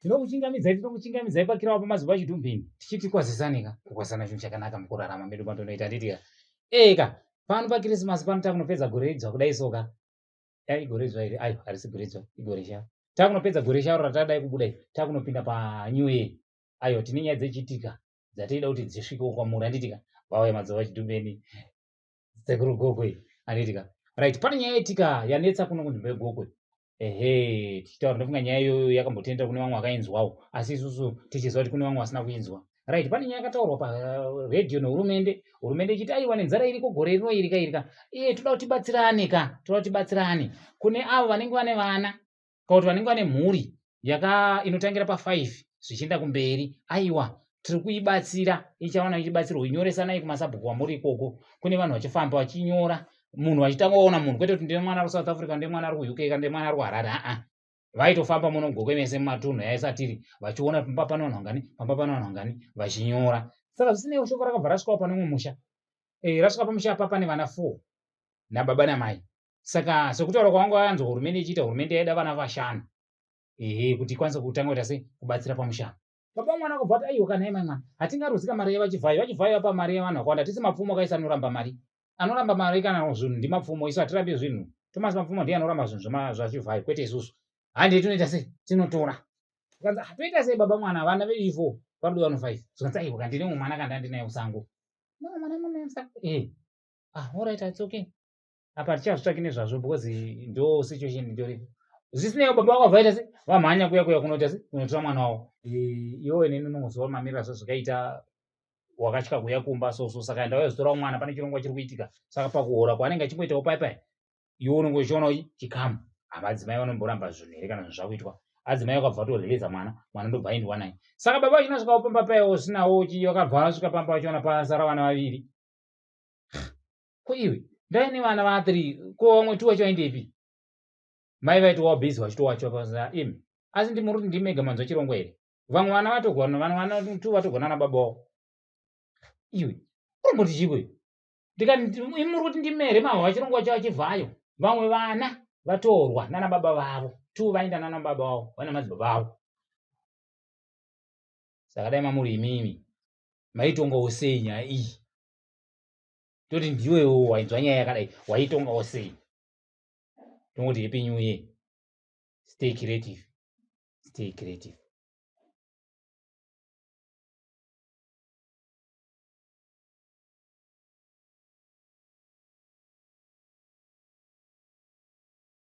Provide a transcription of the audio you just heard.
Tinokuchingamidzai, tinokuchingamidzai pakirawa pamazuva achidhumbini tichiti kwazisanika kukwazana chinhu chakanaka mukurarama medu matonoita nditika eka pano pakirisimasi pano takunopedza gore idzva kudai soka dai igore idzva here ayo harisi gore idzva igore sharo takunopedza gore sharo ratadai kubuda iri takunopinda panew year ayo tine nyaya dzechiitika dzataida kuti dzisvikewo kwamuri handitika vauya mazuva achidhumbeni Sekuru Gokwe anditika right pane nyaya yaitika yanetsa kuno kunzvimbo yeGokwe ehe tichitaura ndofunga nyaya iyoyo yakambotendera kune vamwe vakainzwawo asi isusu tichiziva kuti kune vamwe vasina kuinzwa right pane nyaya yakataurwa paredhiyo nehurumende hurumende ichiti aiwa nenzara iriko gore rino irika irika iye toda kuti tibatsirane ka toda kuti tibatsirane kune avo vanenge vane vana kana kuti vanenge vane mhuri yaka inotangira pa5 zvichienda kumberi aiwa tiri kuibatsira ichawana ichibatsirwa inyoresanai kumasabhuku kwamuri ikoko kune vanhu vachifamba vachinyora munhu vachitanga waona munhu kwete kuti ndine mwana ari kusouth africa ndine mwana ari kuuk kana ndine mwana ari kuharare aa vaitofamba muno mugokwe mese mumatunhu yaisatiri vachiona pamba pane vanhu vangani pamba pane vanhu vangani vachinyora saka zvisinei shoko rakabva rasvikawo pane umwe musha e, rasvika pamusha apa pane vana four nababa namai saka sekutaura kwavanga vakanzwa hurumende ichiita hurumende yaida vana vashanu ehe kuti ikwanise kutanga kuita sei kubatsira pamusha baba mwana akabva ati aiwa kana imai mwana hatingaruzika mari yevachivhayo vachivhayo vapa mari yevanhu vakawanda tisi mapfumo akaisa anoramba mari anoramba mari kana zvinhu ndimapfumo isu hatirambi zvinhu thomas mapfumo ndiye anoramba zvinhu zvachivhayo kwete isusu handei tinoita sei tinotora zvikanzi ah, toita sei baba mwana vana vedu ifo varudiwa no five zvikanzi aiwa kandine mumwe mwana kandandinaye kusango no mwana munomusango eh ah alright it's okay apa tichazvitsvaki nezvazvo because ndo situation itoripo zvisinei baba vako vaita se vamhanya kuya kuya kunoita se kunotora mwana wavo iwewe neni unongoziva mamiriro azvo zvakaita wakatya kuuya kumba so so saka ndauya kuzotora mwana pane chirongwa chiri kuitika saka pakuhora kwaanenge achingoitawo pai pai iwe unenge uchiona chikamu amadzimai vanomboramba zvinhu here kana zvinhu zvakuitwa adzimai vakabva vatoreleza mwana mwana ndobva aendwa naye saka baba vachina svika pamba paiwo zvisinawo vakabva vasvika pamba vachiona pasara vana vaviri ko iwe ndaine vana va three ko vamwe two vacho vaendepi mai vaitowa busy vachitowacha paza imi asi ndimuri kuti ndimega manzwa chirongwa here vamwe vana vatogona vamwe vana two vatogona nababa wavo iwe unomboti chiko iwe ndikati imi muri kuti ndimere mahwa chirongwa chavo chivhayo vamwe vana vatorwa nana baba vavo two vaenda nana baba vavo vana madzibaba vavo saka dai mamuri imimi maitongawo sei nyaya iyi toti ndiwewo wainzwa nyaya yakadai waitongawo sei tongoti happy new year stay creative stay creative.